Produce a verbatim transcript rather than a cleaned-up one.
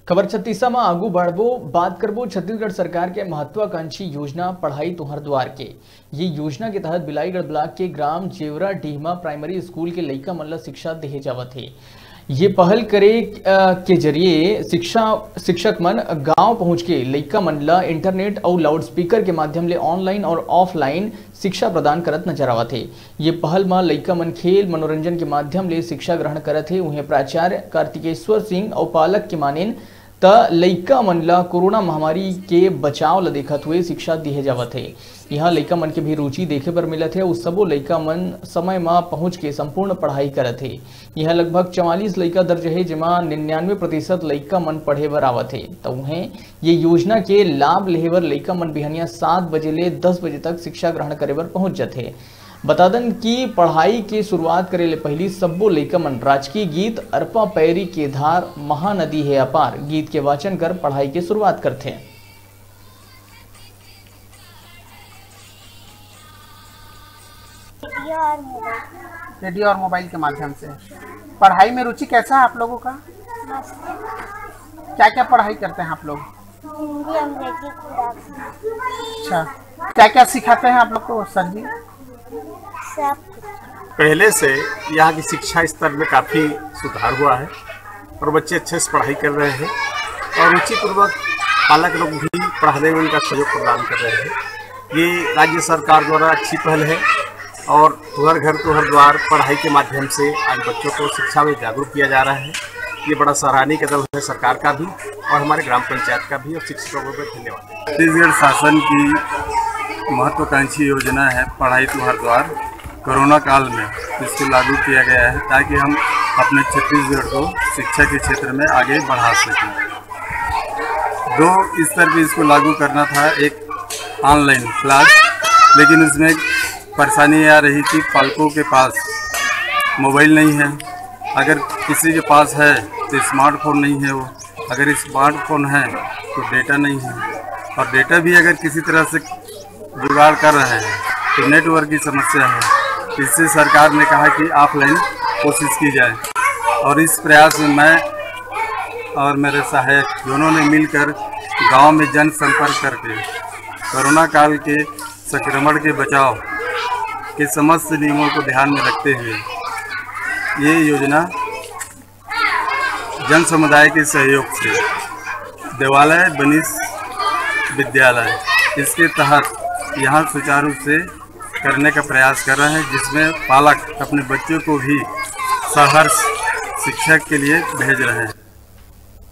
खबर छत्तीसा म आगू बढ़बो, बात करबो छत्तीसगढ़ सरकार के महत्वाकांक्षी योजना पढ़ाई तुंहर द्वार के। ये योजना के तहत बिलाईगढ़ ब्लॉक के ग्राम जेवरा डीहमा प्राइमरी स्कूल के लइका मन ल शिक्षा देहे जावत हे। ये पहल करे, अ, के जरिए शिक्षा, शिक्षक मन गांव पहुंच के लइका मन ल इंटरनेट अउ लाउडस्पीकर के माध्यम ले ऑनलाइन और ऑफलाइन शिक्षा प्रदान करत नजर आवत हे। ये पहल म लइका मन खेल मनोरंजन के माध्यम ले शिक्षा ग्रहण करत हे। उहें प्राचार्य कार्तिकेश्वर सिंह अउ पालक के मानेन, त लइका मन ल कोरोना महामारी के बचाव ल देखत हुए शिक्षा दिहे जावत हे। इहाँ लइका मन के भी रुचि देखे बर मिलत हे अउ सबो लइका मन समय म पहुंच के संपूर्ण पढ़ाई करत हे। इहाँ लगभग चवालीस लइका दर्ज हे, जेमा निन्यानवे प्रतिशत लइका मन पढ़े बर आवत हे। त उहें, ये योजना के लाभ लेहे बर लइका मन बिहनिया सात बजे ले दस बजे तक शिक्षा ग्रहण करे बर पहुंच जथे। बता दन कि पढ़ाई के शुरुआत करे ले पहिली सब्बो लइका मन राजकीय गीत अरपा पैरी के धार महानदी हे अपार गीत के वाचन कर पढ़ाई के शुरुआत करथे। रेडियो और मोबाइल। रेडियो और मोबाइल के माध्यम से। पढ़ाई में रुचि कैसा है आप लोगों का? क्या क्या पढ़ाई करते हैं आप लोग? हिंदी, अंग्रेजी, गुजराती। अच्छा, क्या क्या सिखाते हैं आप लोग को सर जी? सब। पहले से यहाँ की शिक्षा स्तर में काफ़ी सुधार हुआ है और बच्चे अच्छे से पढ़ाई कर रहे हैं और रुचिपूर्वक पालक लोग भी पढ़ाने में उनका सहयोग प्रदान कर रहे हैं। ये राज्य सरकार द्वारा अच्छी पहल है और घर घर तो हर द्वार पढ़ाई के माध्यम से आज बच्चों को शिक्षा में जागरूक किया जा रहा है। ये बड़ा सराहनीय कदम है सरकार का भी और हमारे ग्राम पंचायत का भी और शिक्षकों को भी धन्यवाद। छत्तीसगढ़ शासन की महत्वाकांक्षी योजना है पढ़ाई तुम्हार द्वार। कोरोना काल में इसको लागू किया गया है ताकि हम अपने छत्तीसगढ़ को शिक्षा के क्षेत्र में आगे बढ़ा सकें। दो स्तर पे इसको लागू करना था, एक ऑनलाइन क्लास, लेकिन उसमें परेशानी आ रही कि पालकों के पास मोबाइल नहीं है, अगर किसी के पास है तो स्मार्टफोन नहीं है, वो अगर स्मार्टफोन है तो डेटा नहीं है, और डेटा भी अगर किसी तरह से जुगाड़ कर रहे हैं तो नेटवर्क की समस्या है। इससे सरकार ने कहा कि ऑफलाइन कोशिश की जाए, और इस प्रयास में मैं और मेरे सहायक दोनों ने मिलकर गांव में जनसंपर्क करके कोरोना काल के संक्रमण के बचाव के समस्त नियमों को ध्यान में रखते हुए ये योजना जन समुदाय के सहयोग से देवालय बनिस विद्यालय, इसके तहत यहाँ सुचारू से करने का प्रयास कर रहे हैं, जिसमें पालक अपने बच्चों को भी सहर्ष शिक्षा के लिए भेज रहे हैं।